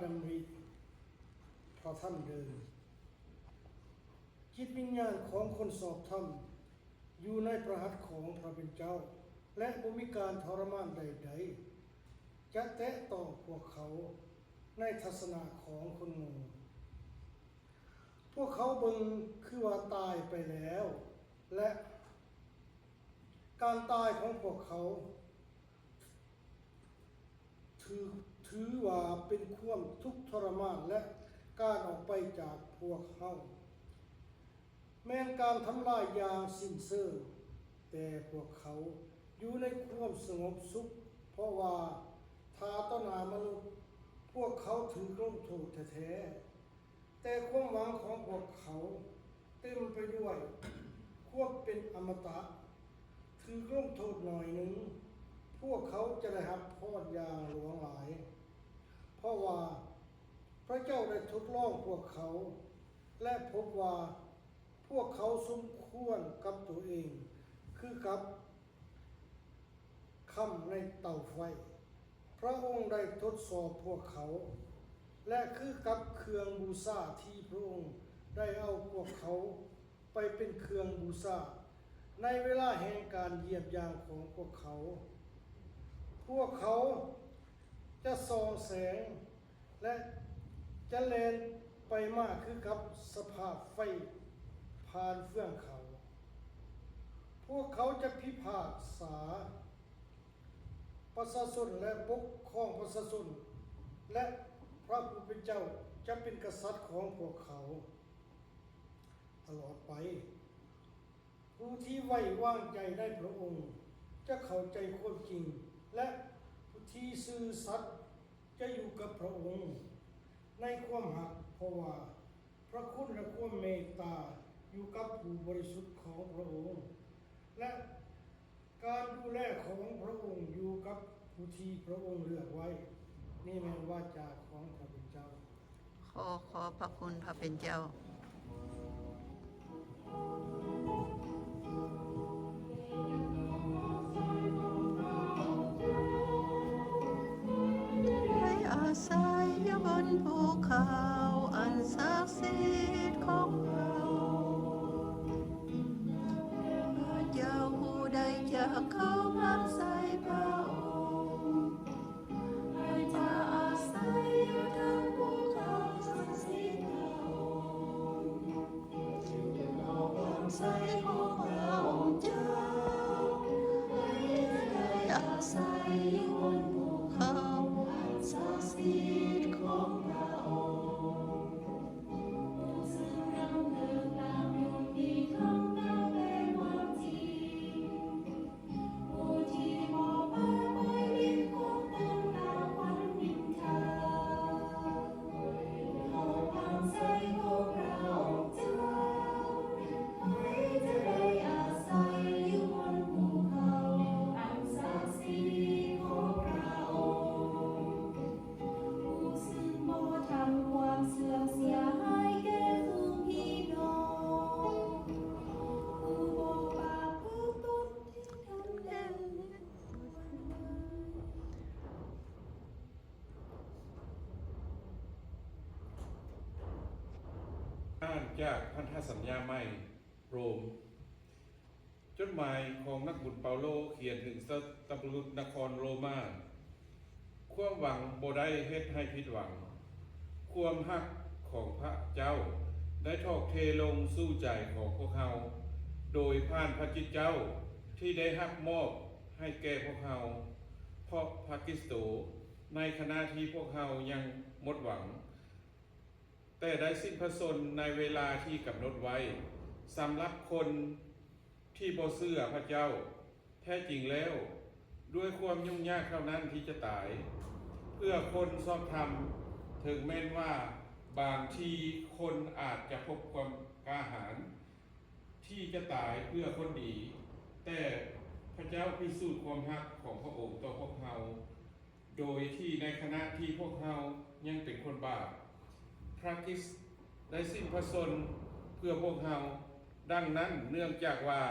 ດຳລິພະທັນເດີນ. ຈິດວິນຍານຂອງຄົນຊອບທຳຢູ່ໃນພະຫັດຂອງພະເປັນເຈົ້າ ແລະ ບໍ່ມີການທໍລະມານໃດໆຈະແຕະຕ້ອງພວກເຂົາໃນທັດສະນະຂອງຄົນໂງ່. ພວກເຂົາເບິ່ງຄືວ່າຕາຍໄປແລ້ວ ແລະ ການຕາຍຂອງພວກເຂົາຖື ຖືວ່າເປັນຄວາມທຸກທໍລະມານ ແລະ ການອອກໄປຈາກພວກເຮົາ ແມ່ນການທຳລາຍຢ່າງສິ້ນເຊີງ, ແຕ່ພວກເຂົາຢູ່ໃນຄວາມສະຫງົບສຸກ, ເພາະວ່າຖ້າຕໍ່ໜ້າມະນຸດ, ພວກເຂົາຖືກລົງໂທດແທ້ໆ, ແຕ່ຄວາມຫວັງຂອງພວກເຂົາເຕັມໄປດ້ວຍຄວາມເປັນອະມະຕະ, ຖືກລົງໂທດໜ້ອຍໜຶ່ງ, ພວກເຂົາຈະໄດ້ຮັບພອນຢ່າງຫຼວງຫຼາຍ, ເພາະວ່າພະເຈົ້າໄດ້ທົດລອງພວກເຂົາ ແລະ ພົບວ່າ ພວກເຂົາສົມຄວນກັບຕົວເອງຄືກັບຄຳໃນເຕົາໄຟ. ພະອົງໄດ້ທົດສອບພວກເຂົາ ແລະ ຄືກັບເຄື່ອງບູຊາທີ່ພະອົງໄດ້ເອົາພວກເຂົາໄປເປັນເຄື່ອງບູຊາ ໃນເວລາແຫ່ງການຢ້ຽມຢາມຂອງພວກເຂົາ. ພວກເຂົາຈະສ່ອງແສງ ແລະ ຈະແລ່ນໄປມາຄືກັບສະພາບໄຟຜ່ານເຟືອງເຂົາ. ພວກເຂົາຈະພິພາກສາປະຊາຊົນ ແລະ ປົກຄອງປະຊາຊົນ, ແລະ ພະຜູ້ເປັນເຈົ້າຈະເປັນກະສັດຂອງພວກເຂົາຕະຫຼອດໄປ. ຜູ້ທີ່ໄວ້ວາງໃຈໃນພະອົງຈະເຂົ້າໃຈຄວາມຈິງ ແລະ ຜູ້ທີ່ຊື່ສັດຈະຢູ່ກັບພະອົງໃນຄວາມຮັກ, ເພາະວ່າພະຄຸນ ແລະ ຄວາມເມດຕາຢູ່ກັບຜູ້ບໍລິສຸດຂອງພະອົງ ແລະ ການດູແລຂອງພະອົງຢູ່ກັບຜູ້ທີ່ພະອົງເລືອກໄວ້. ນີ້ແມ່ນວາຈາຂອງພະເປັນເຈົ້າ. ຂໍຂອບພະຄຸນພະເປັນເຈົ້າ. ໄດ້ອາໄສຢູ່ບົນພູເຂົາອັນສັກສິດຂອງເຮົາ. ພະເຈົ້າຜູ້ໃດຈະເຂົ້າມາໃສ່ພະອົງ? ໃຜຈະອາໄສຢູ່ເທິງພູເຂົາສັກສິດພະອົງ? ຄວາມໃສຂອງພະອົງເຈົ້າ, ໃຜຈະໄດ້ອາໄສຢູ່ບົນພູເຂົາອັນສັກສິດຂອງພະອົງ? ຜູ້ຊຶ່ງດຳເນີນຕາມຢູ່ທີ່ທຳການແລະຄວາມຈິງ, ຜູ້ທີ່ບໍ່ປະໄປລິດຂອງຄົນລາວຄົນນິນທາ. ເຂົ້າພາກໃສ່ຂອງພະອົງເຈົ້າ, ໃຜຈະໄດ້ອາໄສຢູ່ບົນພູເຂົາອັນສັກສິດຂອງພະອົງ? ຜູ້ຊຶ່ງບໍ່ທຳຄວາມເສື່ອມເສຍຫາຍແກ່ຝູງພີ່ນ້ອງ, ຜູ້ບໍ່ປະພຶດຕົນທີ່ທຳແດງ. ອ່ານຈາກພັນທະສັນຍາໃໝ່ ໂຣມ. ຈົດໝາຍຂອງນັກບຸນເປົາໂລຂຽນເຖິງສັດຕະບຸລຸດນະຄອນໂຣມາ. ຄວາມຫວັງບໍ່ໄດ້ເຮັດໃຫ້ຜິດຫວັງ. ຄວາມຮັກຂອງພະເຈົ້າໄດ້ຖອກເທລົງສູ່ໃຈຂອງພວກເຮົາ ໂດຍຜ່ານພະຈິດເຈົ້າທີ່ໄດ້ຮັບມອບໃຫ້ແກ່ພວກເຮົາ ເພາະພະຄຣິສໂຕ, ໃນຂະນະທີ່ພວກເຮົາຍັງໝົດຫວັງ, ແຕ່ໄດ້ສິ້ນພະຊົນໃນເວລາທີ່ກຳນົດໄວ້ ສຳລັບຄົນທີ່ບໍ່ເຊື່ອພະເຈົ້າ. ແທ້ຈິງແລ້ວ, ດ້ວຍຄວາມຫຍຸ້ງຍາກເທົ່ານັ້ນທີ່ຈະຕາຍ ເພື່ອຄົນຊອບທຳ, ເຖິງແມ່ນວ່າບາງທີຄົນອາດຈະພົບຄວາມກ້າຫານທີ່ຈະຕາຍເພື່ອຄົນດີ, ແຕ່ພະເຈົ້າພິສູດຄວາມຮັກຂອງພະອົງຕໍ່ພວກເຮົາ ໂດຍທີ່ໃນຂະນະທີ່ພວກເຮົາຍັງເປັນຄົນບາບ, ພຣະຄຣິດໄດ້ສິ້ນພະຊົນເພື່ອພວກເຮົາ. ດັ່ງນັ້ນ, ເນື່ອງຈາກວ່າ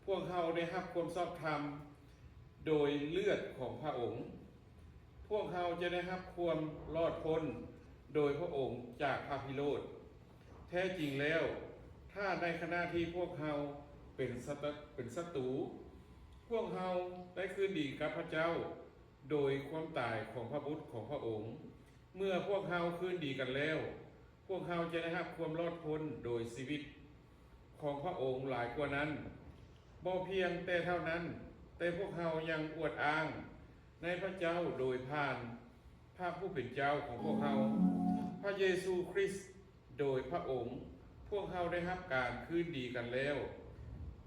ພວກເຮົາໄດ້ຮັບຄວາມຊອບທຳໂດຍເລືອດຂອງພະອົງ, ພວກເຮົາຈະໄດ້ຮັບຄວາມລອດພົ້ນ ໂດຍພະອົງຈາກພະພິໂຣດ. ແທ້ຈິງແລ້ວ, ຖ້າໃນຂະນະທີ່ພວກເຮົາເປັນສັດ ເປັນສັດຕູ, ພວກເຮົາໄດ້ຄືນດີກັບພະເຈົ້າໂດຍຄວາມຕາຍຂອງພະບຸດຂອງພະອົງ, ເມື່ອພວກເຮົາຄືນດີກັນແລ້ວ, ພວກເຮົາຈະໄດ້ຮັບຄວາມລອດພົ້ນໂດຍຊີວິດຂອງພະອົງຫຼາຍກວ່ານັ້ນ. ບໍ່ພຽງແຕ່ເທົ່ານັ້ນ, ແຕ່ພວກເຮົາຍັງອວດອ້າງໃນພະເຈົ້າໂດຍຜ່ານພະຜູ້ເປັນເຈົ້າຂອງພວກເຮົາ, ພະເຢຊູຄຣິດ. ໂດຍພະອົງ, ພວກເຮົາໄດ້ຮັບການຄືນດີກັນແລ້ວ.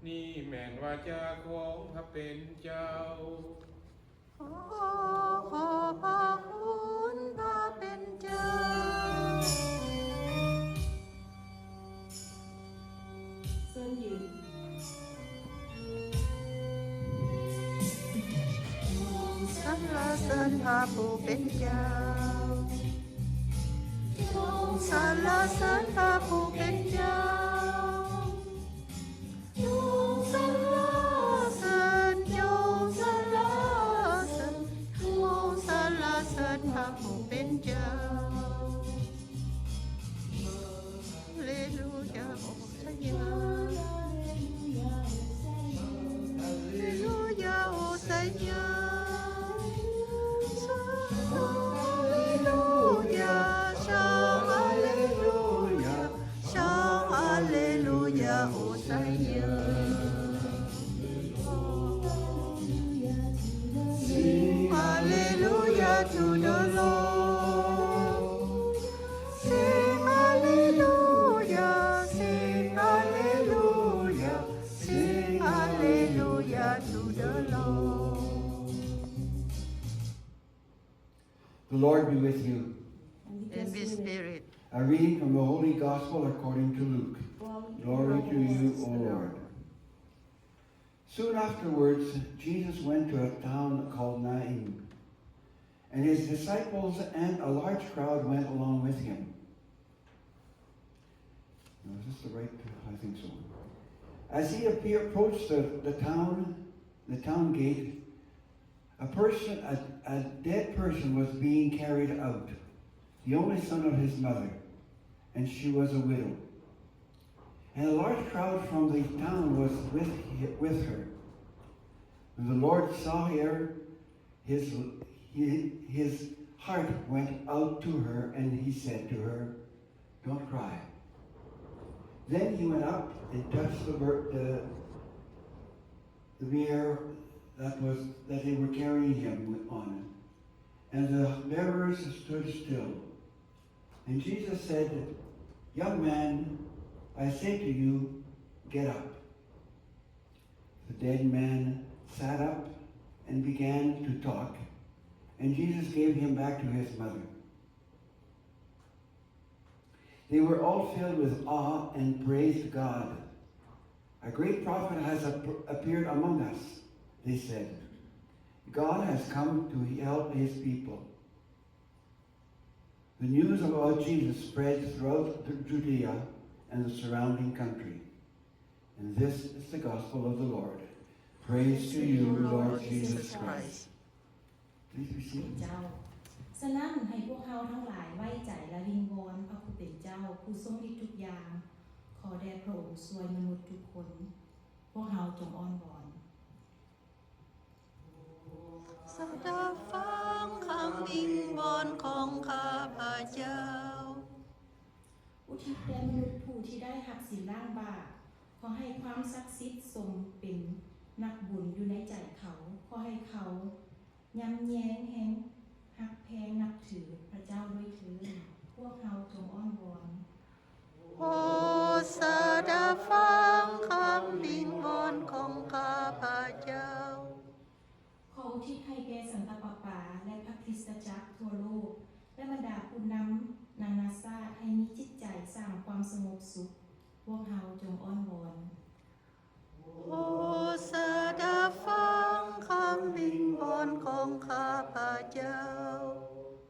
ນີ້ແມ່ນວາຈາຂອງພະເປັນເຈົ້າ. ຂໍຂອບພະຄຸນພະເປັນເຈົ້າ. ເຊີນຢືນ. ສາລະເສີນພະຜູ້ເປັນເຈົ້າ. ຈົ່ງສາລະເສີນພະຜູ້ເປັນເຈົ້າ. ຈົ່ງສາລະເສີນ, ຈົ່ງສາລະເສີນ, ຈົ່ງສາລະເສີນພະຜູ້ເປັນເຈົ້າ. ເລລູຢາ ໂອໄຊຍາ. ເລລູຢາ ໂອໄຊຍາ. ເລລູຢາ ເລລູຢາ ເລລູຢາ ໂອໄຊຍາ. Sing hallelujah to the Lord. Sing hallelujah, sing hallelujah, sing hallelujah to the Lord. The Lord be with you. And with your spirit. A reading from the Holy Gospel according to Luke. Glory to you, O Lord. Soon afterwards, Jesus went to a town called Nain, and his disciples and a large crowd went along with him. Now, is this the right? I think so. As he appear-, approached the, the town, the town gate, a person, a, a dead person was being carried out, the only son of his mother, and she was a widow. And a large crowd from the town was with hi-, with her. When the Lord saw her, his, hi-, his heart went out to her, and he said to her, "Don't cry." Then he went up and touched the bir-, the, the bier that was, that they were carrying him on, and the bearers stood still. And Jesus said, "Young man, I say to you, get up." The dead man sat up and began to talk, and Jesus gave him back to his mother. They were all filled with awe and praised God. "A great prophet has ap-, appeared among us," they said. "God has come to help his people." The news about Jesus spread throughout Judea and the surrounding country. And this is the gospel of the Lord. Praise to you, Lord Jesus Christ. Please be seated. ເຈົ້າ. ສະນັ້ນ ໃຫ້ພວກເຮົາທັງຫຼາຍໄວ້ໃຈ ແລະ ວິງວອນພະຜູ້ເປັນເຈົ້າ ຜູ້ຊົງລິດທຸກຢ່າງ, ຂໍແດ່ພະອົງຊ່ວຍມະນຸດທຸກຄົນ. ພວກເຮົາຈົ່ງອ້ອນວອນ. ສະດັບຟັງຄຳວິງວອນຂອງຂ້າພະເຈົ້າ. ອຸທິດແດ່ມະນຸດຜູ້ທີ່ໄດ້ຮັບສິນລ້າງບາບ, ຂໍໃຫ້ຄວາມສັກສິດຊົງເປັນນັກບຸນຢູ່ໃນໃຈເຂົາ, ຂໍໃຫ້ເຂົາຍຳແຍງແຮງຮັກແພງນັບຖືພະເຈົ້າດ້ວຍເທີ້ນ. ພວກເຮົາຈົ່ງອ້ອນວອນ. ໂປດສະດັບຟັງຄຳວິງວອນຂອງຂ້າພະເຈົ້າ. ຂໍອຸທິດໃຫ້ແກ່ສັນຕະປາປາ ແລະ ພະຄຣິສຕະຈັກທົ່ວໂລກ ແລະ ບັນດາຜູ້ນຳນານາຊາດ ໃຫ້ມີຈິດໃຈສ້າງຄວາມສະຫງົບສຸກ. ພວກເຮົາຈົ່ງອ້ອນວອນ. ໂປດສະດັບຟັງຄຳວິງວອນຂອງຂ້າພະເຈົ້າ.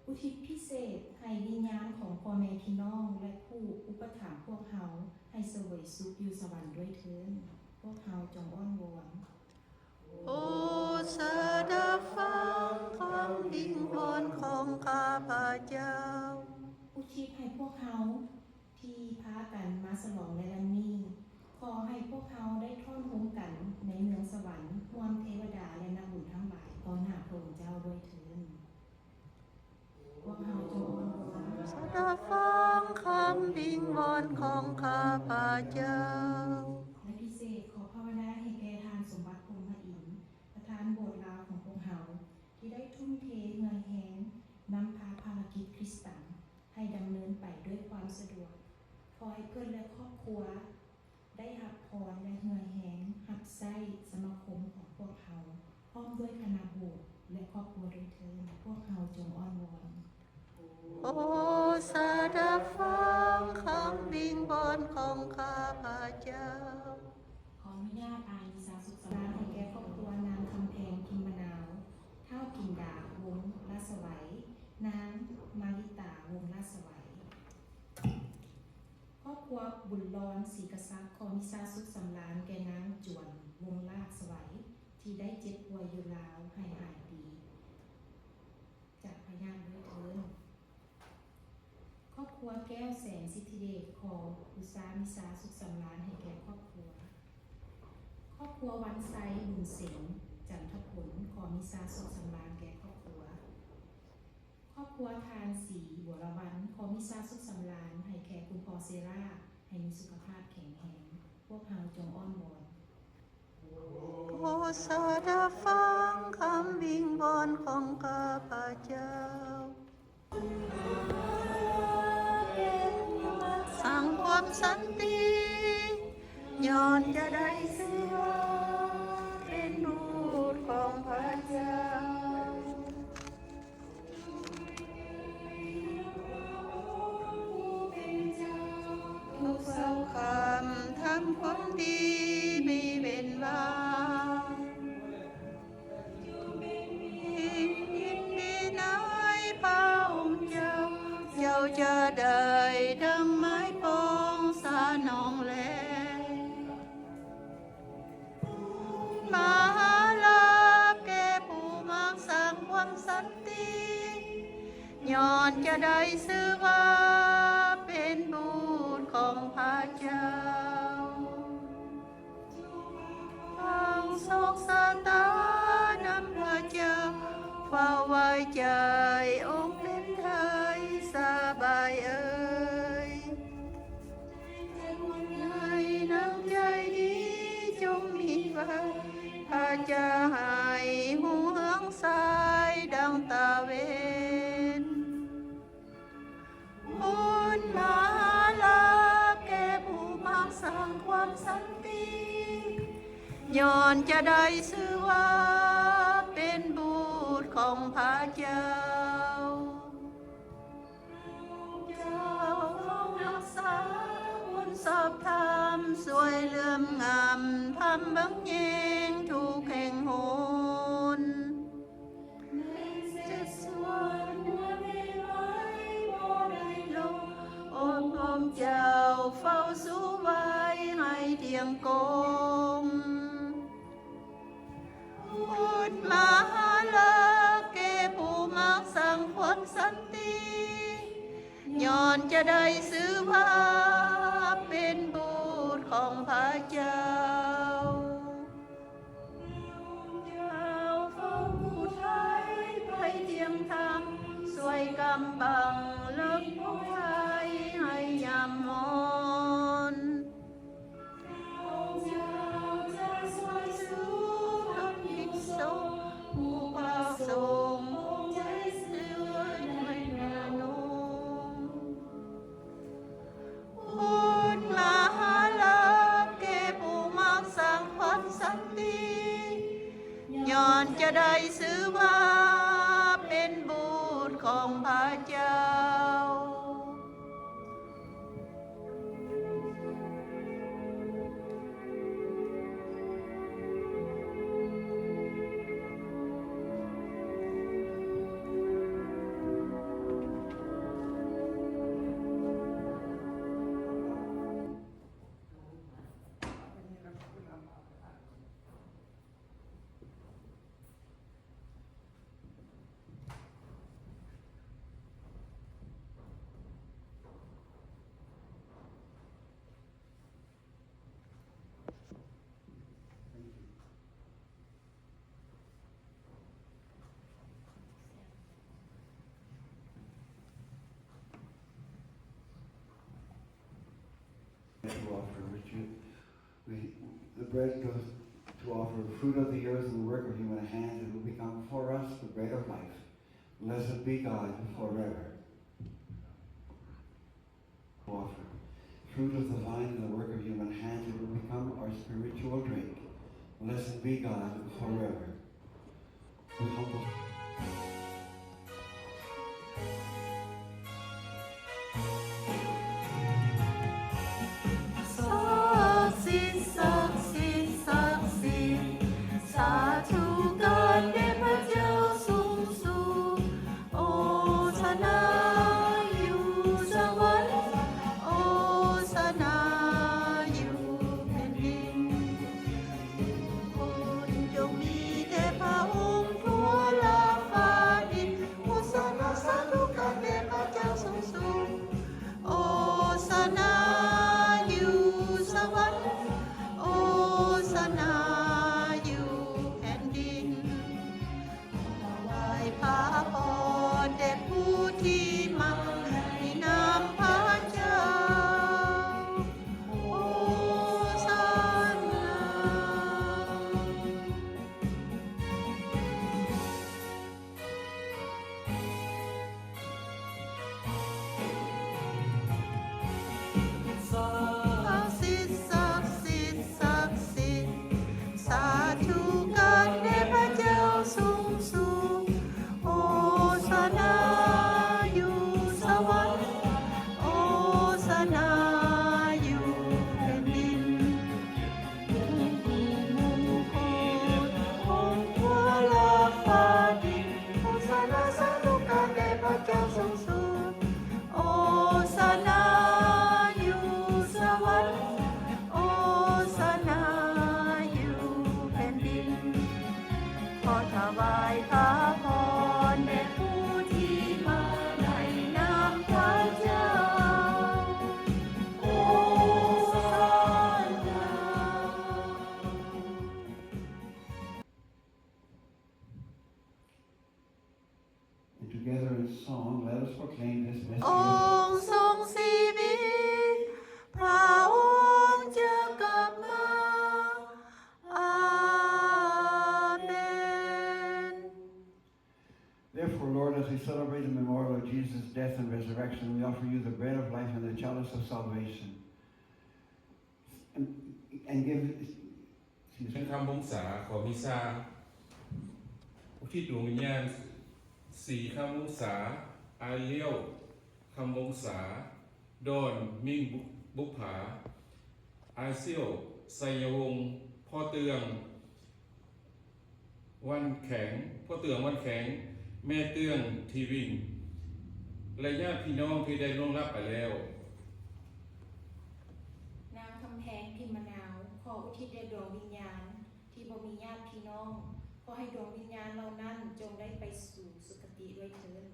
ອຸທິດພິເສດໃຫ້ວິນຍານຂອງພໍ່ແມ່ພີ່ນ້ອງ ແລະ ຜູ້ອຸປະຖຳພວກເຮົາ ໃຫ້ສະເຫວີຍສຸກຢູ່ສະຫວັນດ້ວຍເທີ້ນ. ພວກເຮົາຈົ່ງອ້ອນວອນ. ໂປດສະດັບຟັງຄຳວິງວອນຂອງຂ້າພະເຈົ້າ. ອຸ ທີ່ພາກັນມາສະຫຼອງໃນວັນນີ້, ຂໍໃຫ້ພວກເຮົາໄດ້ທ້ອນໂຮມກັນໃນເມືອງສະຫວັນ ຮ່ວມເທວະດາ ແລະ ນັກບຸນທັງຫຼາຍຕໍ່ໜ້າພະອົງເຈົ້າດ້ວຍເທີນ. ພວກເຮົາຈົ່ງອ້ອນວອນ. ສະດັບຟັງຄຳວິງວອນຂອງຂ້າພະເຈົ້າ. ແລະ ພິເສດ ຂໍພາວະນາໃຫ້ແກ່ທ່ານສົມບັດ ພົມມະອິນ ປະທານໂບດລາວຂອງພວກເຮົາ ທີ່ໄດ້ທຸ່ມເທເຫື່ອແຮງນຳພາພາລະກິດຄຣິສຕະ ໃຫ້ດຳເນີນໄປດ້ວຍຄວາມສະດວກ. ຂໍໃຫ້ເພິ່ນ ແລະ ຄອບຄົວ ໄດ້ຮັບພອນ ແລະ ເຫື່ອແຮງຮັບໃຊ້ສະມາຄົມຂອງພວກເຮົາ ພ້ອມດ້ວຍຄະນະໂບດ ແລະ ຄອບຄົວດ້ວຍເທີນ. ພວກເຮົາຈົ່ງອ້ອນວອນ. ໂອ ສະດັບຟັງຄຳວິງວອນຂອງຂ້າພະເຈົ້າ. ຂໍອະນຸຍາດອ່ານມິສາສຸກສຳລານໃຫ້ແກ່ຄອບຄົວນາງຄຳແພງ ພິມມະນາວ, ທ້າວກິນດາ ວົງລາດສະໄຫວ, ນາງມາລິຕາ ວົງລາດສະໄຫວ. ຄອບຄົວບຸນລອນ ສີກະສັກ ຂໍມິສາສຸກສຳລານແກ່ນາງຈວນ ວົງລາດສະໄຫວ ທີ່ໄດ້ເຈັບປ່ວຍຢູ່ລາວ ໃຫ້ຫາຍດີຈາກພະຍາດດ້ວຍເທີນ. ຄອບຄົວແກ້ວແສງ ສິດທິເດດ ຂໍບູຊາມິສາສຸກສຳລານໃຫ້ແກ່ຄອບຄົວ. ຄອບຄົວວັນໄຊ ບຸນເສັງ ຈັນທະຜົນ ຂໍມິສາສຸກສຳລານແກ່ຄອບຄົວ. ຄອບຄົວທ່ານ ສີ ບົວລະວັນ ຂໍມິສາສຸກສຳລານໃຫ້ແກ່ຄຸນພໍ່ເຊລາ ໃຫ້ມີສຸຂະພາບແຂງແຮງ. ພວກເຮົາຈົ່ງອ້ອນວອນ. ໂປດສະດັບຟັງຄຳວິງວອນຂອງຂ້າພະເຈົ້າ. ສ້າງຄວາມສັນຕິ ຍ້ອນຈະໄດ້ຊື່ວ່າເປັນບຸດຂອງພະເຈົ້າ. ທຸກເຊົ້າຄ່ຳທຳຄວາມດີມີເວັ້ນວ່າງ. ຍິນດີນາຍພະອົງເຈົ້າ, ເຈົ້າຈະໄດ້ດັ່ງໝາຍປອງສະໜອງແລ. ບຸນມະຫາລາບແກ່ຜູ້ມັກສ້າງຄວາມສັນຕິ ຍ້ອນຈະໄດ້ຊື່ວ່າເປັນບຸດຂອງພະເຈົ້າ. ຟັງໂຊກຊະຕານຳພະເຈົ້າ, ເຝົ້າໄວ້ໃຈອົງເປັນໄທສະບາຍເອີຍ. ໃນນຳໃຈດີຈົ່ງມີໄວ້, ພະຈະໃຫ້ຮຸ່ງເຮືອງສາຍດັ່ງຕາເວັນ. ບຸນມະຫາລາບແກ່ຜູ້ມັກສ້າງຄວາມສັນຕິ, ຍ້ອນຈະໄດ້ຊື່ວ່າເປັນບຸດຂອງພະເຈົ້າ. ເຈົ້າຊົງຮັກສາຄົນຊອບທຳ, ຊ່ວຍເຫຼື້ອມງຳພຳບັງແຍງທຸກແຫ່ງຫົນ. ເຈັດສ່ວນຫົວແມ່ໄມ້ບໍ່ໄດ້ລົງ, ອົບຮົມເຈົ້າເຝົ້າຊູໄວ້ໃຫ້ທ່ຽງກົງ. ບຸນມະຫາລາບແກ່ຜູ້ມັກສ້າງຄວາມສັນຕິ, ຍ້ອນຈະໄດ້ຊື່ວ່າເປັນບຸດຂອງພະເຈົ້າ. ເຈົ້າເຝົ້າຜູ້ໄຖ່ໄພທ່ຽງທຳ, ຊ່ວຍກຳບັງເລິກຜູ້ໄຖ່ໃຫ້ຍາມມອນ. ເຈົ້າຈະຊ່ວຍຊູຄົນພິກສົງ, ຜູ້ພະສົງຄົງໃຈຊື່ໃນຍານົງ. ບຸນມະຫາລາບແກ່ຜູ້ມັກສ້າງຄວາມສັນຕິ, ຍ້ອນຈະໄດ້ຊື່ວ່າເປັນບຸດຂອງພະເຈົ້າ. to offer, Richard. We, the bread goes to offer fruit of the earth and the work of human hands. It will become for us the bread of life. Blessed be God forever. Offer fruit of the vine and the work of human hands. It will become our spiritual drink. Blessed be God forever. We humble. ສັກສິດ ສັກສິດ ສັກສິດ ສາທຸການແດ່ພະເຈົ້າສູງສູງ ໂອຊານາຢູ່ສະຫວັນ ໂອຊານາຢູ່ແຜ່ນດິນ ທຸກຄົນຈົ່ງມີແດ່ພະອົງທົ່ວລາຟ້າດິນ ໂອຊານາ ສາທຸການແດ່ພະເຈົ້າສູງສູງ ໂອຊານາຢູ່ສະຫວັນ ໂອຊານາຢູ່ແຜ່ນດິນ ຖວາຍພະພອນແດ່ຜູ້ທີ່ມາໃນນາມພະເຈົ້າ ໂອຊານາ. ສັກສິດ ສັກສິດ ສັກສິດ ສາທຸການແດ່ພະເຈົ້າສູງສູງ ໂອຊານາຢູ່ສະຫວັນ ໂອຊານາຢູ່ແຜ່ນດິນ ໂອຊານາ ສາທຸການແດ່ພະເຈົ້າສູງສູງ ໂອຊານາຢູ່ສະຫວັນ ໂອຊານາຢູ່ແຜ່ນດິນ ຂໍຖວາຍພະພອນແດ່ຜູ້ທີ່ມາໃນນາມພະເຈົ້າ ໂອຊານາ. And together in song, let us proclaim this mystery. ອົງຊົງຊີວິດ ພະອົງຈະກັບມາ ອາເມນ. Therefore, Lord, as we celebrate the memorial of Jesus' death and resurrection, we offer you the bread of life and the chalice of salvation. And, and give ເປັນຄຳວົງສາ ຂໍມິຊາ ອຸທິດດວງວິນຍານ ສີຄຳວົງສາ, ອາລຽວ ຄຳວົງສາ, ດອນ ມິງ ບຸ ບຸບຜາ, ອາຊຽວ ໄຊຍະວົງ, ພໍ່ເຕືອງ ວັນແຂງ, ພໍ່ເຕືອງ ວັນແຂງ, ແມ່ເຕືອງ ທີວິງ ແລະ ຍາດພີ່ນ້ອງທີ່ໄດ້ລ່ວງລັບໄປແລ້ວ. ນາງຄຳແພງ ພິມມະນາວ ຂໍອຸທິດແດ່ດວງວິນຍານທີ່ບໍ່ມີຍາດພີ່ນ້ອງ, ຂໍໃຫ້ດວງວິນຍານເຫຼົ່ານັ້ນຈົ່ງໄດ້ໄປສູ່ສຸຄະຕິດ້ວຍເທີ້ນ.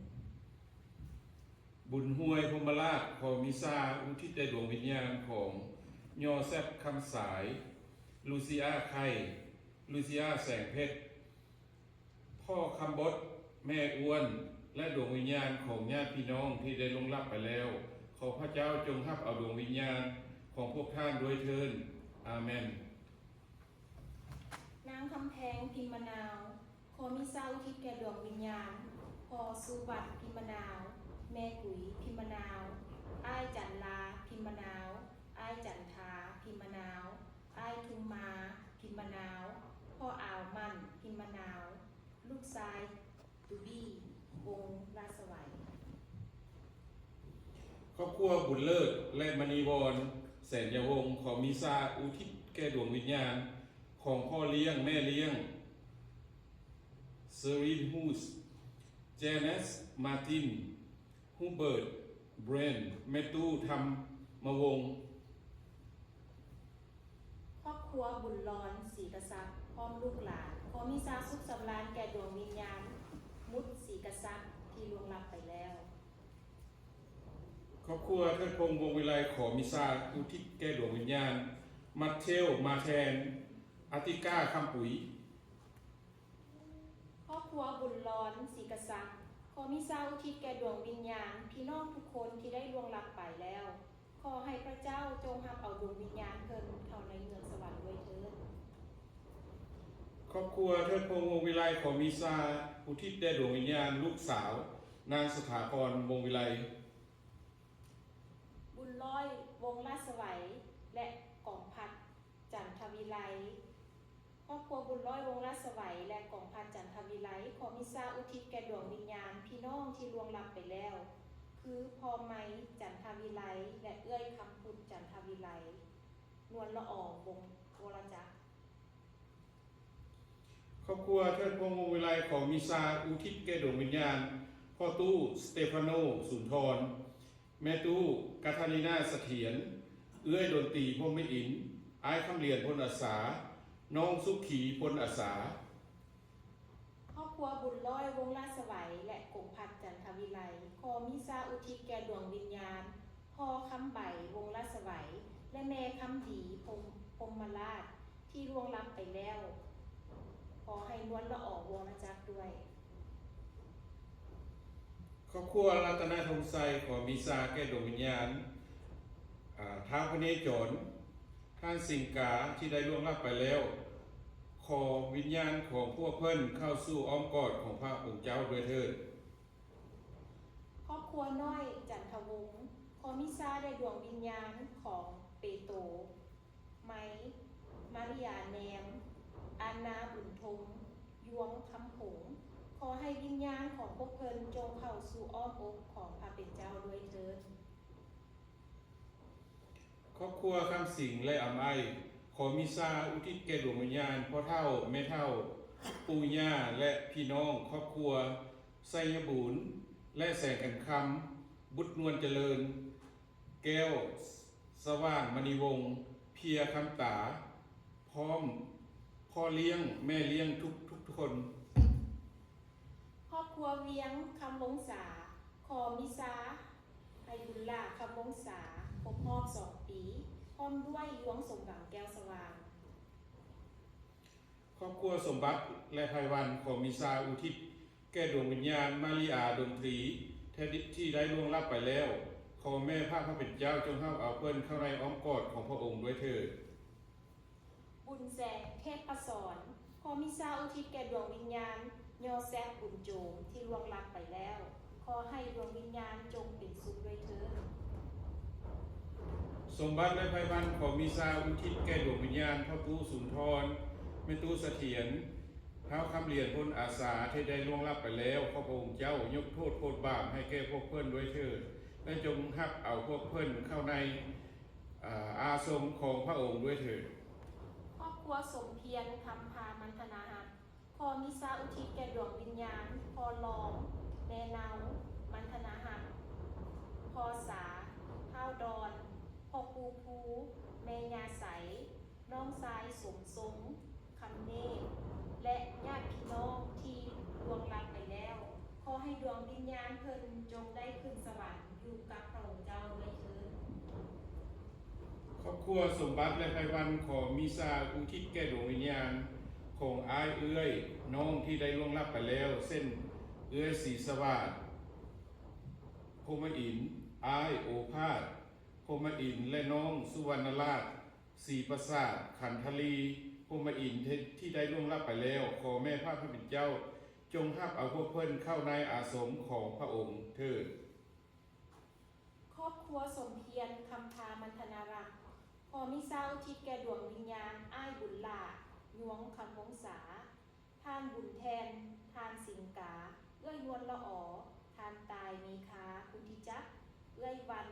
ບຸນຫ້ວຍ ພົມມະລາດ ຂໍມິຊາອຸທິດແດ່ດວງວິນຍານຂອງ ຍໍແຊັບ ຄຳສາຍ, ລູຊີອາ ໄຂ່, ລູຊີອາ ແສງເພັດ, ພໍ່ຄຳບົດ, ແມ່ອ້ວນ ແລະ ດວງວິນຍານຂອງຍາດພີ່ນ້ອງທີ່ໄດ້ລ່ວງລັບໄປແລ້ວ. ຂໍພະເຈົ້າຈົ່ງຮັບເອົາດວງວິນຍານຂອງພວກທ່ານດ້ວຍເທີ້ນ. ອາເມນ. ນາງຄຳແພງ ພິມມະນາວ ຂໍມິຊາອຸທິດແກ່ດວງວິນຍານ ພໍ່ສຸວັດ ພິມມະນາວ, ແມ່ກຸຍ ພິມມະນາວ, ອ້າຍຈັນລາ ພິມມະນາວ, ອ້າຍຈັນທາ ພິມມະນາວ, ອ້າຍທຸມມາ ພິມມະນາວ, ພໍ່ອາວໝັ້ນ ພິມມະນາວ, ລູກຊາຍ ຕູບີ ວົງລາຊະໄວ. ຄອບຄົວ ບຸນເລີດ ແລະ ມະນີວອນ ແສນຍາວົງ ຂໍມິຊາອຸທິດແກ່ດວງວິນຍານຂອງພໍ່ລ້ຽງ ແມ່ລ້ຽງ ເຊີຣີນ ຮູດ, ເຈເນັດ ມາຕິນ, ຮູເບີດ ເບຣນ, ແມ່ຕູ້ ທຳມະວົງ. ຄອບຄົວ ບຸນລອນ ສີກະສັກ ພ້ອມລູກຫຼານ ຂໍມິຊາສຸກສຳລານແກ່ດວງວິນຍານ ມຸດ ສີກະສັກ ທີ່ລ່ວງລັບໄປແລ້ວ. ຄອບຄົວ ເທີດພົງ ວົງວິໄລ ຂໍມິຊາອຸທິດແກ່ດວງວິນຍານ ມັດເທວ ມາແທນ, ອາຕິກາ ຄຳປຸຍ. ຄອບຄົວ ບຸນລອນ ສີກະສັກ ຂໍມິຊາອຸທິດແກ່ດວງວິນຍານພີ່ນ້ອງທຸກຄົນທີ່ໄດ້ລ່ວງລັບໄປແລ້ວ. ຂໍໃຫ້ພຣະເຈົ້າຈົ່ງຮັບເອົາດວງວິນຍານເພິ່ນເຂົ້າໃນເມືອງສະຫວັນດ້ວຍເທີ້ນ. ຄອບຄົວເທີດພົງ ວົງວິໄລ ຂໍມີຊາອຸທິດແດ່ດວງວິນຍານລູກສາວ ນາງສະຖາພອນ ວົງວິໄລ. ບຸນຮ້ອຍ ວົງລາດສະໄຫວ ແລະ ກອງພັດ ຈັນທະວິໄລ. ຄອບຄົວບຸນຮ້ອຍ ວົງລາດສະໄຫວ ແລະ ກອງພັດ ຈັນທະວິໄລ ຂໍມີຊາອຸທິດແກ່ດວງວິນຍານພີ່ນ້ອງທີ່ລ່ວງລັບໄປແລ້ວ ຄື ພໍ່ໄມ ຈັນທະວິໄລ ແລະ ເອື້ອຍຄຳພຸດ ຈັນທະວິໄລ, ນວນລະອອ ວົງ ວໍລະຈັກ. ຄອບຄົວເທີດພົງ ວົງວິໄລ ຂໍມີຊາອຸທິດແກ່ດວງວິນຍານພໍ່ຕູ້ ສະເຕຟາໂນ ສູນທອນ, ແມ່ຕູ້ ກາທາລີນາ ສະຖຽນ, ເອື້ອຍດົນຕີ ພົມມະອິນ, ອ້າຍຄຳຫຼຽນ ພົນອາສາ, ນ້ອງສຸຂີ ພົນອາສາ. ຄອບຄົວບຸນຮ້ອຍ ວົງລາດສະໄຫວ ແລະ ກົງພັດ ຈັນທະວິໄລ ຂໍມີຊາອຸທິດແກ່ດວງວິນຍານພໍ່ຄຳໃບ ວົງລາດສະໄຫວ ແລະ ແມ່ຄຳດີ ພົມ ພົມມະລາດ ທີ່ລ່ວງລັບໄປແລ້ວ. ຂໍໃຫ້ນວນລະອອ ວໍລະຈັກດ້ວຍ. ຄອບຄົວລັດຕະນະທົງໄຊ ຂໍມີຊາແກ່ດວງວິນຍານ ອາ ທ້າວພະເນຈອນ ທ່ານສິງກາ ທີ່ໄດ້ລ່ວງລັບໄປແລ້ວ. ຂໍວິນຍານຂອງພວກເພິ່ນເຂົ້າສູ່ອ້ອມກອດຂອງພະອົງເຈົ້າດ້ວຍເທີ້ນ. ຄອບຄົວນ້ອຍ ຈັນທະວົງ ຂໍມີຊາແດ່ດວງວິນຍານຂອງເປໂຕ ໄມ ມາລິຢາແນມ, ອານາ ບຸນທົງ, ຍວງ ຄຳຜົງ. ຂໍໃຫ້ວິນຍານຂອງພວກເພິ່ນຈົ່ງເຂົ້າສູ່ອ້ອມອົກຂອງພະເປັນເຈົ້າດ້ວຍເທີ້ນ. ຄອບຄົວຄຳສິງ ແລະ ອຳໄອ ຂໍມີຊາອຸທິດແກ່ດວງວິນຍານພໍ່ເຖົ້າ, ແມ່ເຖົ້າ, ປູ່ຍ່າ ແລະ ພີ່ນ້ອງຄອບຄົວ ໄຊຍະບູນ ແລະ ແສງຂັນຄຳ, ບຸດນວນຈະເລີນ, ແກ້ວ ສະຫວ່າງມະນີວົງ, ເພຍ ຄຳຕາ ພ້ອມພໍ່ລ້ຽງແມ່ລ້ຽງທຸກໆຄົນ. ຄອບຄົວວຽງ ຄຳວົງສາ ຂໍມີຊາໃຫ້ບຸນຫຼ້າ ຄຳວົງສາ ຄົບຮອບສອງປີ ພ້ອມດ້ວຍ ຍວງ ສົມຫວັງ ແກ້ວສະຫວ່າງ. ຄອບຄົວສົມບັດ ແລະ ໄພວັນ ຂໍມີຊາອຸທິດແກ່ດວງວິນຍານມາລິອາ ດົນຕີ ທີ່ໄດ້ລ່ວງລັບໄປແລ້ວ. ຂໍແມ່ພະຜູ້ເປັນເຈົ້າຈົ່ງຮັບເອົາເພິ່ນເຂົ້າໃນອ້ອມກອດຂອງພະອົງດ້ວຍເທີ້ນ. ບຸນແສງ ເທບປະສອນ ຂໍມີຊາອຸທິດແກ່ດວງວິນຍານ ຍໍແຊບ ບຸນໂຈມ ທີ່ລ່ວງລັບໄປແລ້ວ. ຂໍໃຫ້ດວງວິນຍານຈົ່ງເປັນສຸກດ້ວຍເທີ້ນ. ສົມບັດ ແລະ ໄພວັນ ຂໍມີຊາອຸທິດແກ່ດວງວິນຍານພໍ່ຕູ້ ສຸນທອນ ແມ່ຕູ້ ສະຖຽນ, ທ້າວຄຳຫຼຽນ ພົນອາສາ ທີ່ໄດ້ລ່ວງລັບໄປແລ້ວ. ຂໍພະອົງເຈົ້າຍົກໂທດໂທດບາບໃຫ້ແກ່ພວກເພິ່ນດ້ວຍເທີ້ນ ແລະ ຈົ່ງຮັບເອົາພວກເພິ່ນເຂົ້າໃນ ອາ ອາສົມຂອງພະອົງດ້ວຍເທີ້ນ. ຄອບຄົວສົມພຽນ ຄຳພາ ມັນທະນາຮັກ ຂໍມີຊາອຸທິດແກ່ດວງວິນຍານພໍ່ລອງ, ແມ່ເນົ່າ ມັນທະນາຮັກ, ພໍ່ສາ ທ້າວດອນ, ພໍ່ປູ່ພູ, ແມ່ຍ່າໃສ, ນ້ອງຊາຍ ສົມຊົງ ຄຳເນດ ແລະ ຍາດພີ່ນ້ອງທີ່ລ່ວງລັບໄປແລ້ວ. ຂໍໃຫ້ດວງວິນຍານເພິ່ນຈົ່ງໄດ້ຂຶ້ນສະຫວັນ ຢູ່ກັບພະອົງເຈົ້າດ້ວຍເທີ້ນ. ຄອບຄົວສົມບັດ ແລະ ໄພວັນ ຂໍມີຊາອຸທິດແກ່ດວງວິນຍານຂອງອ້າຍເອື້ອຍນ້ອງທີ່ໄດ້ລ່ວງລັບໄປແລ້ວ ເຊັ່ນ ເອື້ອຍ ສີສະຫວາດ ພົມມະອິນ, ອ້າຍ ໂອພາດ ພົມມະອິນ ແລະ ນ້ອງ ສຸວັນນະລາດ ສີປະສາດ, ຂັນທະລີ ພົມມະອິນ ທີ່ໄດ້ລ່ວງລັບໄປແລ້ວ. ຂໍແມ່ພະຜູ້ເປັນເຈົ້າຈົ່ງຮັບເອົາພວກເພິ່ນເຂົ້າໃນອາສົມຂອງພະອົງເທີ້ນ. ຄອບຄົວສົມພຽນ ຄຳພາ ມັນທະນາລັກ ຂໍມີຊາອຸທິດແກ່ດວງວິນຍານອ້າຍບຸນຫຼ້າ ຍວງ ຄຳວົງສາ, ທ່ານ ບຸນແທ່ນ, ທ່ານ ສິງກາ, ເອື້ອຍ ນວນລະອ, ທ່ານ ຕ່າຍ ເມຄາ, ຄຸນທິຈັກ, ເອື້ອຍ ວັນ.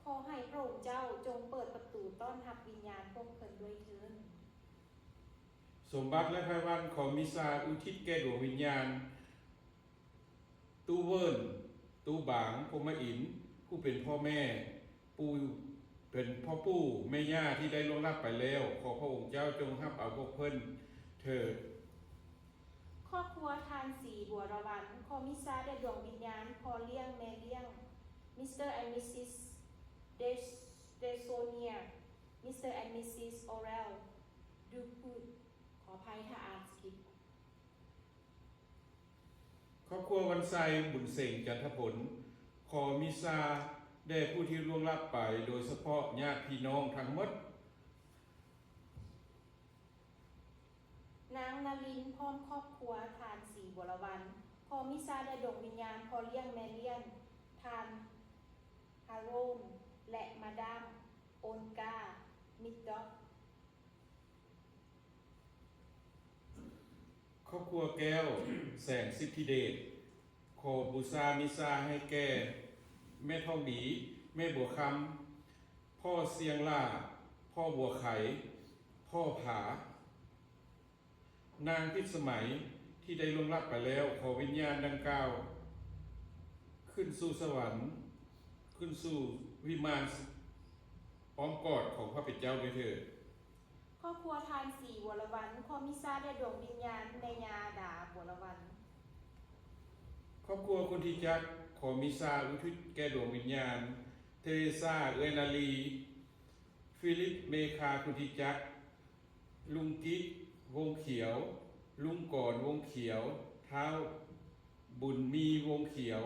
ຂໍໃຫ້ພະອົງເຈົ້າຈົ່ງເປີດປະຕູຕ້ອນຮັບວິນຍານພວກເພິ່ນດ້ວຍເທີ້ນ. ສົມບັດ ແລະ ໄພວັນ ຂໍມີຊາອຸທິດແກ່ດວງວິນຍານ ຕູ້ເວີນ, ຕູ້ບາງ ພົມມະອິນ ຜູ້ເປັນພໍ່ແມ່, ປູ່ ເປັນພໍ່ປູ່ແມ່ຍ່າທີ່ໄດ້ລ່ວງລັບໄປແລ້ວ. ຂໍພະອົງເຈົ້າຈົ່ງຮັບເອົາພວກເພິ່ນເທີ້ນ. ຄອບຄົວທ່ານ ສີ ບົວລະວັນ ຂໍມີຊາແດ່ດວງວິນຍານພໍ່ລ້ຽງແມ່ລ້ຽງ ມິສເຕີ ແອນ ມິສຊິສ ເດ ເດໂຊເນຍ, ມິສເຕີ ແອນ ມິສຊິສ ໂອເຣລ ດູພຸດ. ຂໍອະໄພຖ້າອ່ານສະຄຣິບ. ຄອບຄົວວັນໄຊ ບຸນເສັງ ຈັນທະພົນ ຂໍມີຊາ ແດ່ຜູ້ທີ່ລ່ວງລັບໄປ, ໂດຍສະເພາະຍາດພີ່ນ້ອງທັງໝົດ. ນາງນາລິນ ພ້ອມຄອບຄົວ, ທ່ານ ສີບົວລະວັນ, ຂໍມີຊາແດ່ດວງວິນຍານພໍ່ລ້ຽງແມ່ລ້ຽງ, ທ່ານ ຮາໂຣນ ແລະ ມາດາມ ໂອນກາ ມິດດັອກ. ຄອບຄົວແກ້ວ ແສງສິດທິເດດ ຂໍບູຊາມີຊາໃຫ້ແກ່ແມ່ທອງດີ, ແມ່ບົວຄຳ, ພໍ່ຊຽງຫຼ້າ, ພໍ່ບົວໄຂ, ພໍ່ຜາ. ນາງພິດສະໄໝທີ່ໄດ້ລ່ວງລັບໄປແລ້ວ, ຂໍວິນຍານດັ່ງກ່າວຂຶ້ນສູ່ສະຫວັນ, ຂຶ້ນສູ່ວິມານອ້ອມກອດຂອງພະເປັນເຈົ້າດ້ວຍເທີ້ນ. ຄອບຄົວທ່ານ ສີບົວລະວັນ, ຂໍມີຊາແດ່ດວງວິນຍານແມ່ຍ່າ ດາ ບົວລະວັນ. ຄອບຄົວຄຸນທິຈັກ, ຂໍມີຊາອຸທິດແກ່ດວງວິນຍານ ເທເຣຊາ ເອື້ອຍນາລີ, ຟີລິບ ເມຄາ ຄຸນທິຈັກ, ລຸງກິດ ວົງຂຽວ, ລຸງກອນ ວົງຂຽວ, ທ້າວບຸນມີ ວົງຂຽວ,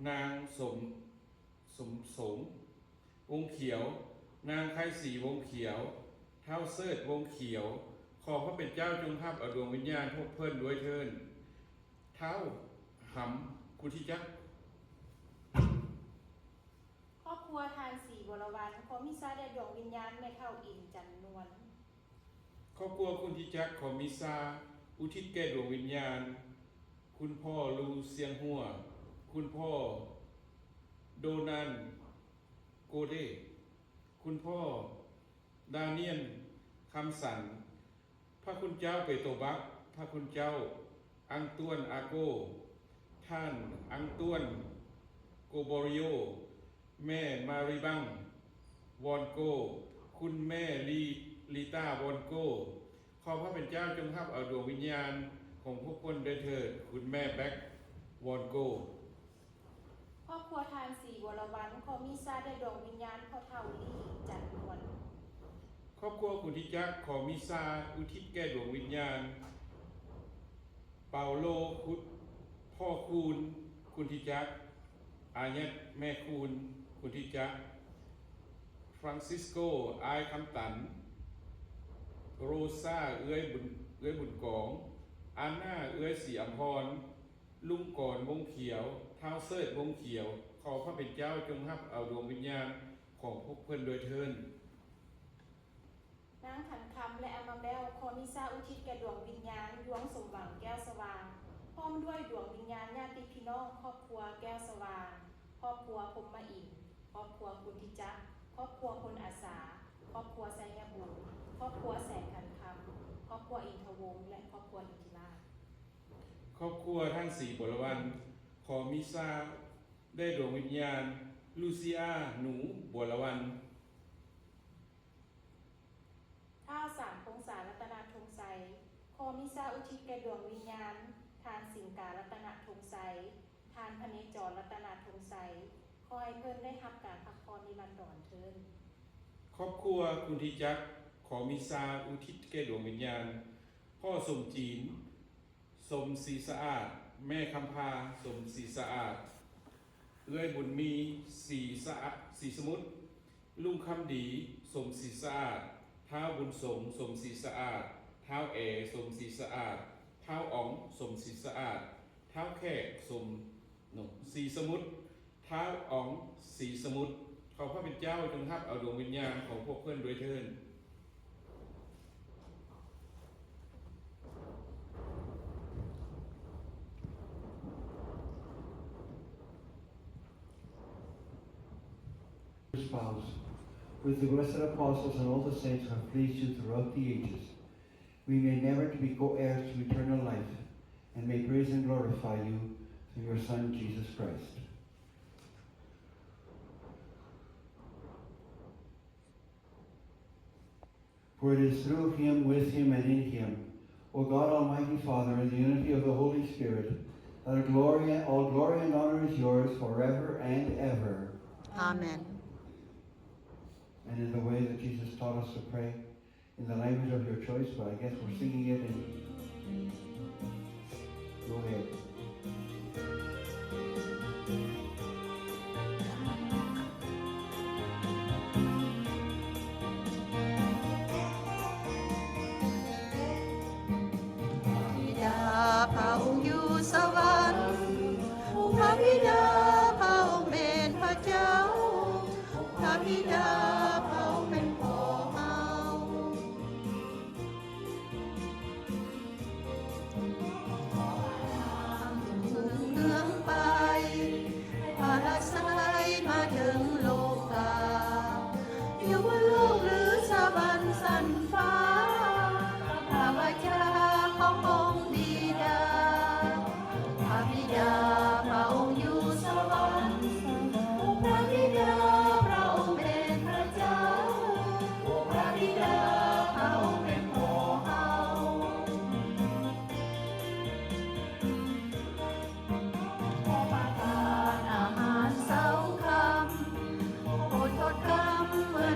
ນາງ ສົມ ສົມສົງ ວົງຂຽວ, ນາງ ໄຄສີ ວົງຂຽວ, ທ້າວ ເສີດ ວົງຂຽວ. ຂໍພະເປັນເຈົ້າຈົ່ງຮັບເອົາດວງວິນຍານພວກເພິ່ນດ້ວຍເທີ້ນ. ທ້າວ ຫຳ ຄຸນທິຈັກ. ຄອບຄົວທ່ານ ສີບົວລະວັນ, ຂໍມີຊາແດ່ດວງວິນຍານແມ່ເຖົ້າ ອິນ ຈັນນວນ. ຄອບຄົວຄຸນທິຈັກ, ຂໍມີຊາອຸທິດແກ່ດວງວິນຍານຄຸນພໍ່ ລູ ຊຽງຫົວ, ຄຸນພໍ່ ໂດນັນ ໂກເດ, ຄຸນພໍ່ ດານຽນ ຄຳສັນ, ພະຄຸນເຈົ້າ ເປໂຕບັກ, ພະຄຸນເຈົ້າ ອັງຕວນ ອາໂກ, ທ່ານ ອັງຕວນ ໂກບໍຣິໂອ, ແມ່ ມາຣີບັງ ວອນໂກ, ຄຸນແມ່ ລີ ລີຕາ ວອນໂກ. ຂໍພະເປັນເຈົ້າຈົ່ງຮັບເອົາດວງວິນຍານຂອງພວກເພິ່ນດ້ວຍເທີ້ນ. ຄຸນແມ່ ແບັກ ວອນໂກ. ຄອບຄົວທ່ານ ສີບົວລະວັນ, ຂໍມີຊາແດ່ດວງວິນຍານພໍ່ເຖົ້າ ລີ ຈັນນວນ. ຄອບຄົວຄຸນທິຈັກ, ຂໍມີຊາອຸທິດແກ່ດວງວິນຍານ ເປົາໂລ ຄຸນ ພໍ່ຄູນ ຄຸນທິຈັກ, ອາຍັດ ແມ່ຄູນ ຄຸນທິຈັກ, ຟຣັງຊິສໂກ ອ້າຍຄຳຕັນ, ໂຣຊາ ເອື້ອຍບຸນ ເອື້ອຍບຸນກອງ, ອານນາ ເອື້ອຍສີອຳພອນ, ລຸງກອນ ວົງຂຽວ, ທ້າວເສີດ ວົງຂຽວ. ຂໍພະເປັນເຈົ້າຈົ່ງຮັບເອົາດວງວິນຍານຂອງພວກເພິ່ນດ້ວຍເທີ້ນ. ນາງຂັນຄຳ ແລະ ອາມາແບວ, ຂໍມີຊາອຸທິດແກ່ດວງວິນຍານ ດວງສົມຫວັງ ແກ້ວສະຫວ່າງ, ພ້ອມດ້ວຍດວງວິນຍານຍາດຕິພີ່ນ້ອງຄອບຄົວແກ້ວສະຫວ່າງ, ຄອບຄົວພົມມະອິນ, ຄອບຄົວຄຸນທິຈັກ, ຄອບຄົວພົນອາສາ, ຄອບຄົວໄຊຍະບູນ, ຄອບຄົວແສງຂັນຄຳ, ຄອບຄົວອິນທະວົງ ແລະ ຄອບຄົວອິນທິລາດ. ຄອບຄົວທ່ານ ສີບົວລະວັນ, ຂໍມີຊາແດ່ດວງວິນຍານ ລູຊີອາ ໜູ ບົວລະວັນ. ທ້າວ ສາມ ພົງສາ ລັດຕະນະທົງໄຊ, ຂໍມີຊາອຸທິດແກ່ດວງວິນຍານ ທ່ານ ສິງກາ ລັດຕະນະທົງໄຊ, ທ່ານ ພະເນຈອນ ລັດຕະນະທົງໄຊ, ຂໍໃຫ້ເພິ່ນໄດ້ຮັບການພັກຜ່ອນນິລັນດອນເທີ້ນ. ຄອບຄົວຄຸນທິຈັກ, ຂໍມີຊາອຸທິດແກ່ດວງວິນຍານ ພໍ່ສົມຈີນ ສົມສີສະອາດ, ແມ່ຄຳພາ ສົມສີສະອາດ, ເອື້ອຍບຸນມີ ສີສະອາດ ສີສະໝຸດ, ລຸງຄຳດີ ສົມສີສະອາດ, ທ້າວບຸນສົງ ສົມສີສະອາດ, ທ້າວແອ ສົມສີສະອາດ, ທ້າວອອງ ສົມສີສະອາດ, ທ້າວແຂກ ສົມ ສີສະໝຸດ, ທ້າວອອງ ສີສະໝຸດ. ຂໍພະເປັນເຈົ້າຈົ່ງຮັບເອົາດວງວິນຍານຂອງພວກເພິ່ນດ້ວຍເທີ້ນ. Spouse, with the blessed apostles and all the saints who have pleased you throughout the ages, we may never to be co-heirs to eternal life, and may praise and glorify you through your Son, Jesus Christ. For it is through him, with him, and in him, O God, Almighty Father, in the unity of the Holy Spirit, that glory, all glory and honor is yours forever and ever. Amen. And in the way that Jesus taught us to pray, in the language of your choice, but I guess we're singing it in. Go ahead.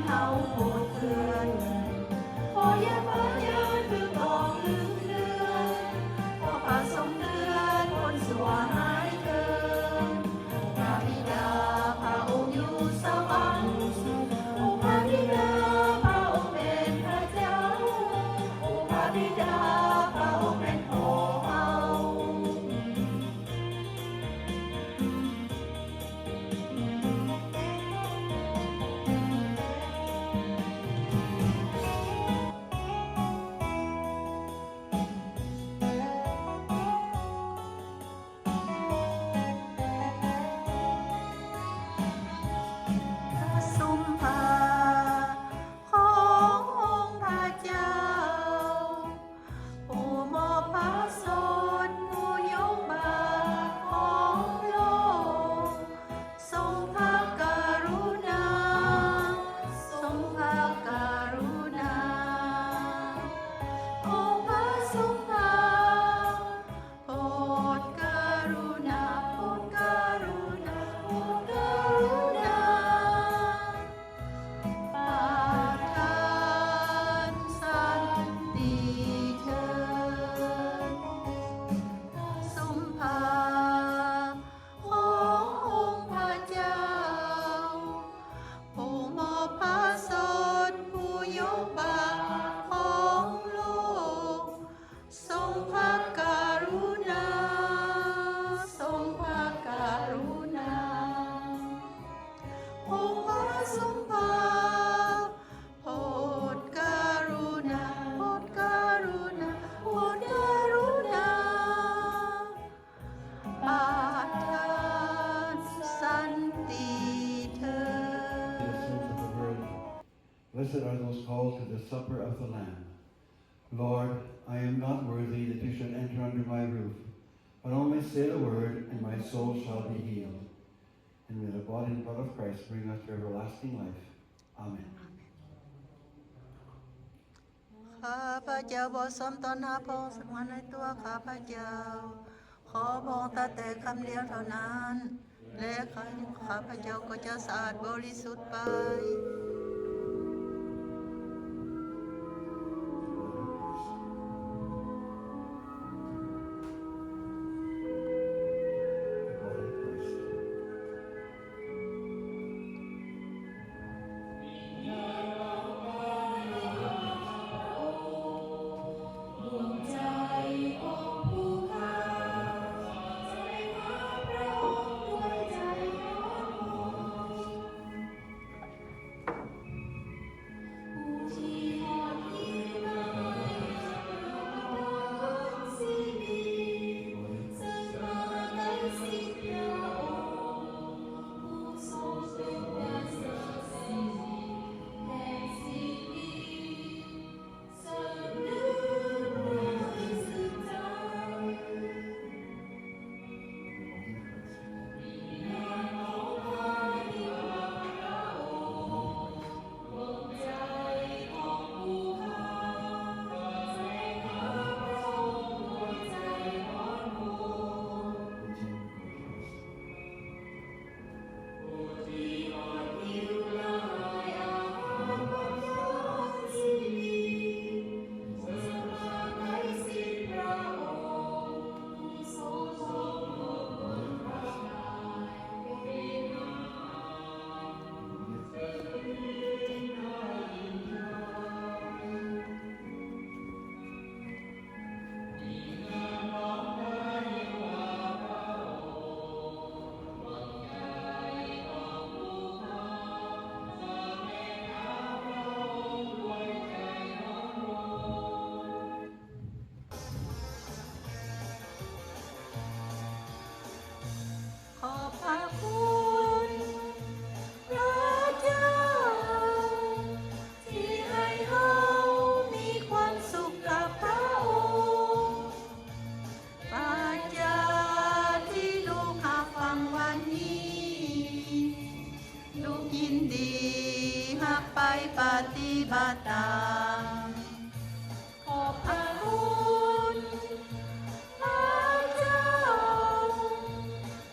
ເຮົາໂປດເຕືອນ ຂໍຢ່າພະຍານຄືກອງລຶ້ງເດືອນ ຂໍພະຊົງເຕືອນຄົນຊົ່ວຫາຍເກີນ. ພະບິດາພະອົງຢູ່ສະຫວັງ ພະບິດາພະອົງເປັນພະເຈົ້າ ພະບິດາພະອົງເປັນພໍ່ເຮົາ. ຊຸມພະຂອງອົງພະເຈົ້າ ຜູ້ມອບພະຊົນ ຜູ້ຍົກບາປຂອງໂລກ ຊົງພະກະລຸນາ ຊົງພະກະລຸນາ ອົງພະຊຸມພະ ໂປດກະລຸນາ ໂປດກະລຸນາ ໂປດກະລຸນາ ປະທານສັນຕິເທີ້ນ. ຊຸມພະຂອງອົງພະເຈົ້າ ຜູ້ມອບພະຊົນ ຜູ້ຍົກບາປຂອງໂລກ ຊົງພະກະລຸນາ ຊົງພະກະລຸນາ ອົງພະຊຸມພະ ໂປດກະລຸນາ ໂປດກະລຸນາ ໂປດກະລຸນາ ປະທານສັນຕິເທີ້ນ. The sins of the world. Blessed are those called to the supper of the Lamb. Lord, I am not worthy that you should enter under my roof, but only say the word, and my soul shall be healed. And may the body and blood of Christ bring us to everlasting life. Amen. ຂ້າພະເຈົ້າບໍ່ຊອມຕໍ່ໜ້າພະອົງສັກວັນໃນຕົວຂ້າພະເຈົ້າ, ຂໍພະອົງຕັດແຕ່ຄຳດຽວເທົ່ານັ້ນ ແລະ ຂ້າພະເຈົ້າກໍຈະສະອາດບໍລິສຸດໄປ. ຂອບພະຄຸນພະເຈົ້າ ທີ່ໃຫ້ເຮົາມີຄວາມສຸກກັບພະອົງ. ພະເຈົ້າທີ່ລູກຮັບຟັງວັນນີ້ ລູກຍິນດີຮັບໄປປະຕິບັດຕາມ. ຂອບພະຄຸນພະເຈົ້າ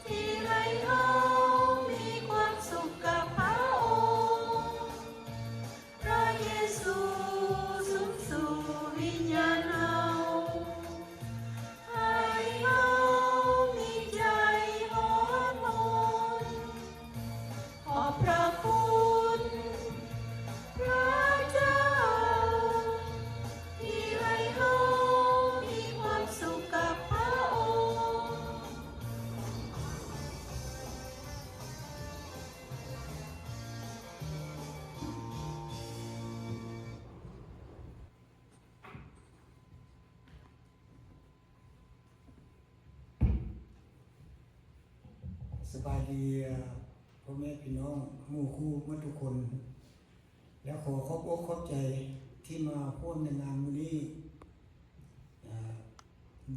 ທີ່ໃຫ້ເຮົາມີຄວາມສຸກກັບພະອົງ. ສະບາຍດີ ເອີ່ ພໍ່ແມ່ພີ່ນ້ອງ ໝູ່ຄູ່ໝົດທຸກຄົນ ແລະ ຂໍຂອບອົກຂອບໃຈທີ່ມາຮ່ວມໃນງານມື້ນີ້. ເອີ່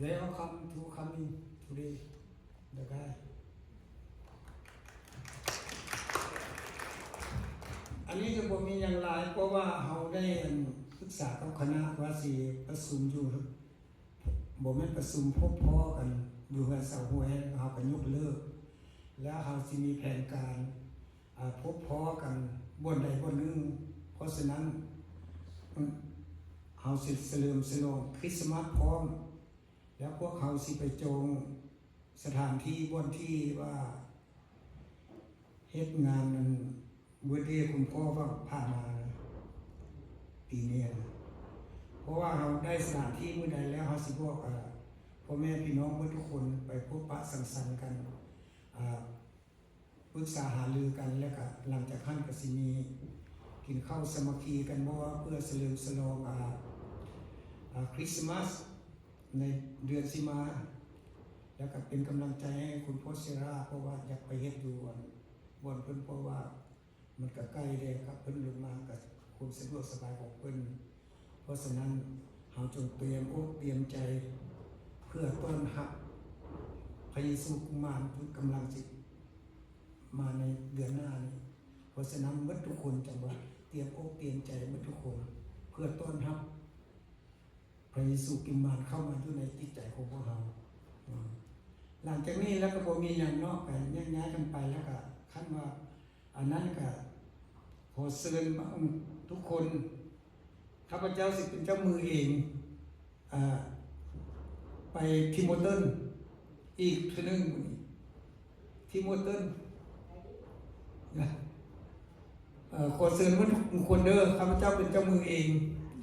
Welcome to coming today, the guy. ອັນນີ້ກໍບໍ່ມີຫຍັງຫຼາຍ ເພາະວ່າເຮົາໄດ້ ອັນ ປຶກສາກັບຄະນະວ່າຊິປະຊຸມຢູ່ ບໍ່ແມ່ນປະຊຸມພົບພໍ້ກັນຢູ່ເຮືອນຊາວຫ້ວຍ ເຮົາກໍຍົກເລີກ ແລ້ວເຮົາຊິມີແຜນການ ອາ ພົບພໍ້ກັນບ່ອນໃດບ່ອນໜຶ່ງ. ເພາະສະນັ້ນ ເຮົາຊິສະເຫຼີມສະຫຼອງຄຣິສມາສພ້ອມ ແລ້ວພວກເຮົາຊິໄປຈອງສະຖານທີ່ບ່ອນທີ່ວ່າເຮັດງານ ອັນ ເບີດເດຄຸນພໍ່ຫວ່າງຜ່ານມານະ ປີນີ້ນະ ເພາະວ່າເຮົາໄດ້ສະຖານທີ່ມື້ໃດແລ້ວ ເຮົາຊິບອກ ອາ ພໍ່ແມ່ພີ່ນ້ອງເບິດທຸກຄົນໄປພົບປະສັງສັນກັນ ອາ ປຶກສາຫາລືກັນ ແລ້ວກະຫຼັງຈາກຫັ້ນກະຊິມີກິນເຂົ້າສາມັກຄີກັນ ເພື່ອສະເຫຼີມສະຫຼອງ ອາ ອາ ຄຣິສມາສໃນເດືອນຊິມາ ແລ້ວກະເປັນກຳລັງໃຈໃຫ້ຄຸນພໍ່ເຊຣາ ເພາະວ່າຢາກໄປເຮັດຢູ່ ອັນ ບ່ອນເພິ່ນ ເພາະວ່າມັນກະໃກ້ແດ່ ກັບເພິ່ນລົງມາກະຄວາມສະດວກສະບາຍຂອງເພິ່ນ. ເພາະສະນັ້ນ ເຮົາຈົ່ງຕຽມອົກຕຽມໃຈເພື່ອຕ້ອນຮັບພະເຢຊູກຸມານ ທີ່ກຳລັງຊິມາໃນເດືອນໜ້ານີ້. ເພາະສະນັ້ນ ເບິດທຸກຄົນຈັ່ງວ່າຕຽມອົກຕຽມໃຈເບິດທຸກຄົນ ເພື່ອຕ້ອນຮັບພະເຢຊູກຸມານເຂົ້າມາຢູ່ໃນຈິດໃຈຂອງພວກເຮົາ. ອາ ຫຼັງຈາກນີ້ແລ້ວກໍບໍ່ມີຫຍັງເນາະ ກໍແຍກຍ້າຍກັນໄປ ແລ້ວກໍຄັນວ່າ ອັນນັ້ນກະຂໍເຊີນທຸກຄົນ ຂ້າພະເຈົ້າຊິເປັນເຈົ້າມືເອງ ອາ ໄປທີມເບີຕັນອີກເທື່ອໜຶ່ງ ທີມເບີຕັນ ເອີ ຂໍເຊີນໝົດທຸກຄົນເດີ ຂ້າພະເຈົ້າເປັນເຈົ້າມືເອງ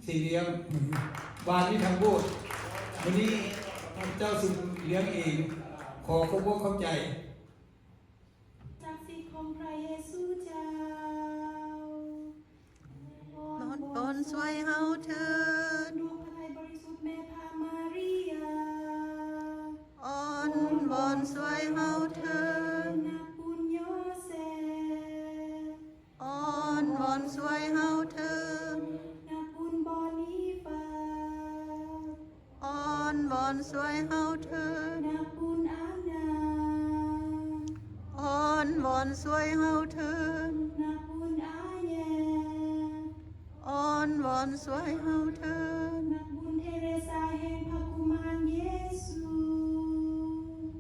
ຊິລ້ຽງ ວານນີ້ທາງໂບດ ມື້ນີ້ຂ້າພະເຈົ້າຊິລ້ຽງເອງ ຂໍຂອບອົກຂອບໃຈ. ສັກສິດຂອງພະເຢຊູເຈົ້າ ອອນວອນຊ່ວຍເຮົາເທີ້ນ ນ້ອມພະໄທບໍລິສຸດແມ່ພະມາຣິຍາ ອອນວອນຊ່ວຍເຮົາເທີ້ນ ນັກບຸນໂຢເຊຟ ອອນວອນຊ່ວຍເຮົາເທີ້ນ ນັກບຸນບໍນີຟາ ອອນວອນຊ່ວຍເຮົາເທີ້ນ ນັກບຸນອານາ ອອນວອນຊ່ວຍເຮົາເທີ້ນ ນັກບຸນອາແຍ ອອນວອນຊ່ວຍເຮົາເທີ້ນ ນັກບຸນເທເຣຊາແຫ່ງພະກຸມານເຢຊູ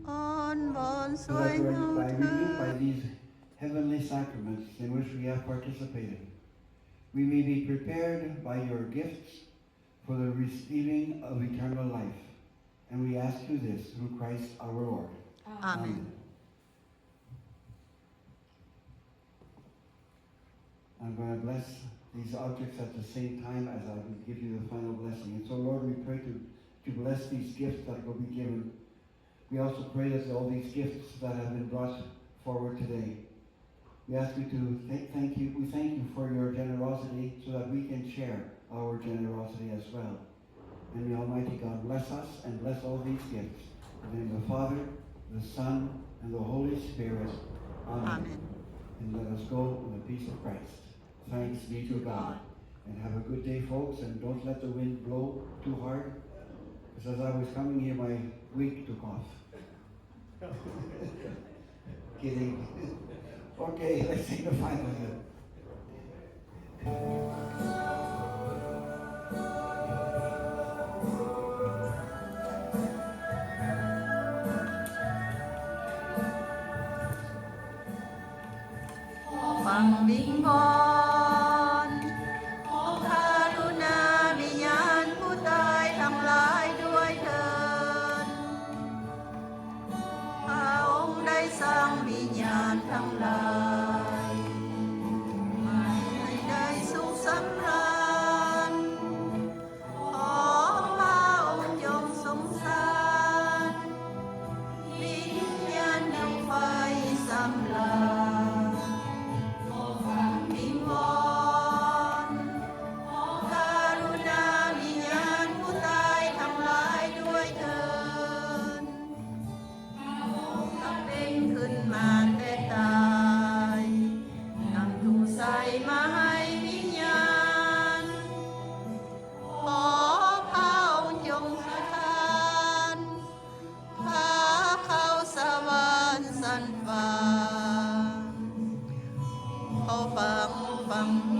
ອອນວອນຊ່ວຍເຮົາເທີ້ນ By these heavenly sacraments in which we have participated, we may be prepared by your gifts for the receiving of eternal life. And we ask you this through Christ our Lord. Amen. Amen. I'm gonna bless these objects at the same time as I will give you the final blessing. And so, Lord, we pray to, to bless these gifts that will be given. We also pray that all these gifts that have been brought forward today, we ask you to th-, thank you, we thank you for your generosity so that we can share our generosity as well. And may Almighty God bless us and bless all these gifts. In the name of the Father, the Son, and the Holy Spirit. Amen. Amen. And let us go in the peace of Christ. Thanks be to God. And have a good day, folks, and don't let the wind blow too hard, 'cause as I was coming here, my wig took off. Kidding. Okay, let's sing the final hymn. ຂໍຟັງວິງວອນ ຂໍກະລຸນາວິນຍານຜູ້ຕາຍທັງຫຼາຍດ້ວຍເທີ້ນ. ພະອົງໄດ້ສ້າງວິນຍານທັງຫຼາຍ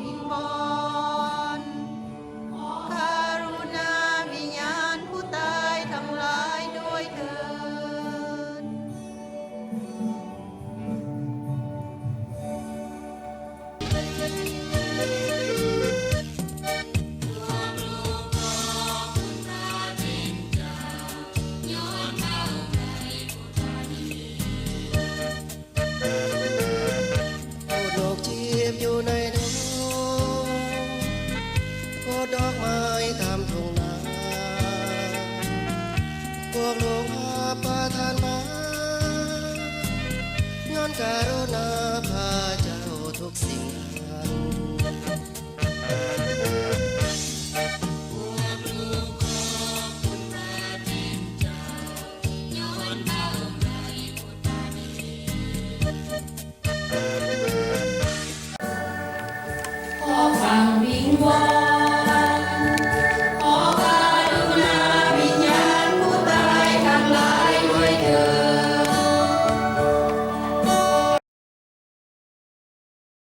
ວິງວອນ ກະລຸນາວິນຍານຜູ້ຕາຍທັງຫຼາຍດ້ວຍເທີ້ນ. ໂອ້ ນົກຈີບຢູ່ໃນດົງ ໂອ້ ດອກໄມ້ຕາມທົ່ງນາ ພວກລູກຮັບປະທານມາ ຍ້ອນກະລຸນາພະເຈົ້າທຸກສິ່ງ.